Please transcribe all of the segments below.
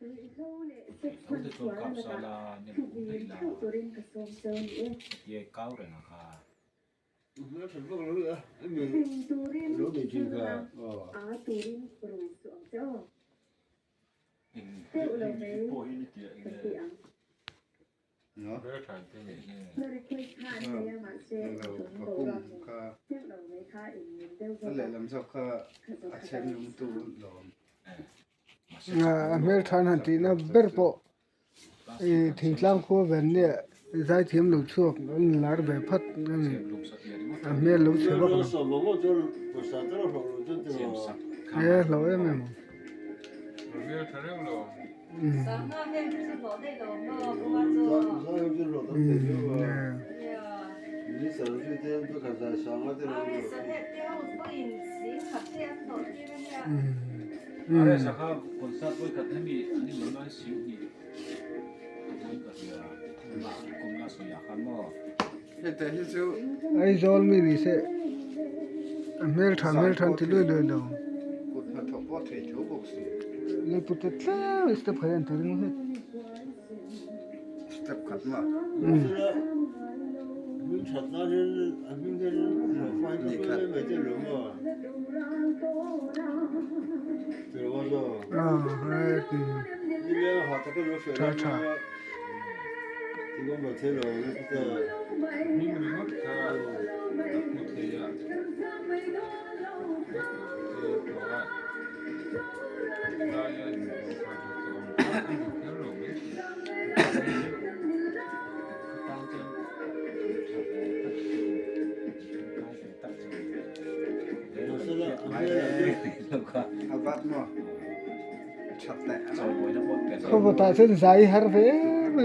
Tho te chuan kap sala nem kum daih la ka kau reng a kha. Eng pawh hi ni tia eng nge. A hmeltha han tihna ber pawh ih thingtlang khua ve an nia zaithiam lo chhuak an lar ve phat a ni a hmel lo chhe vak lo he hlauh em em ang. Aizawl mi ni se a hmeltha hmeltha an ti luai luai lo. Leipute tlem step khat hian ti ring hlek. Tha tha. Khawvawtah chuan zai har ve em a.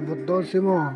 Vawt dawn si maw?